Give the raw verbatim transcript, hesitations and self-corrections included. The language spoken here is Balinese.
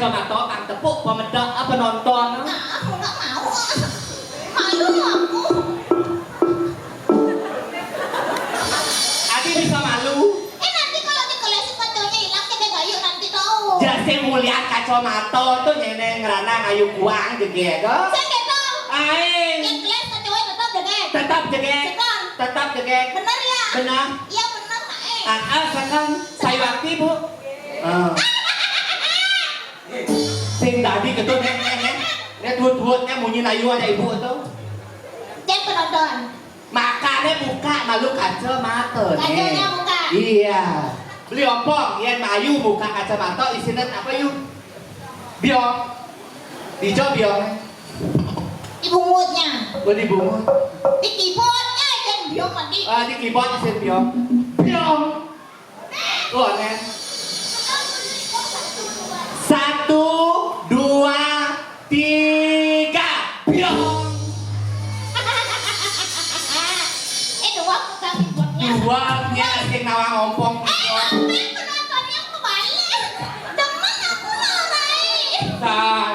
Kacamata kang tepuk pemedek apa nonton? Ah, aku nggak mau. Malu aku. Adi bisa malu. Eh, nanti kalau dikeles kacanya hilang, kita gayu nanti tahu. Jas sing mulian kacamata tuh nyeneng ngerana ngayu kuang jegé to. Saya nggak tahu. Aing. Yang keles kacanya tetap deh. Tetap jegé. Sekarang. Tetap jegé. Bener ya? Bener. Iya bener, Mak. Eh. Ah, ah, sekarang. Saya waktu, Bu. Ah. Sing dadi gitu, Nék, Nék, Nék. Nék, duut-duutnya munyi layu ada ibu tuh. Cek penonton. Makanya buka malu kacamata, Nék. Kacanya buka. Iya. Beli ompong, yén mayu buka kacamata, isinya apa, Yu? Biong. Dijo biong. Di bungutnya. Oh, di bungut. Di keyboardnya, yang biong tadi. Ah, di keyboard isin biong. Biong. Tuh, aneh. Satu, dua, tiga. Biong. Eh, dua bukan keyboardnya. Dua, dia lagi nawang ompong. Eh, apa yang penontonnya kebalik? Demen aku lah, Rai. Sa-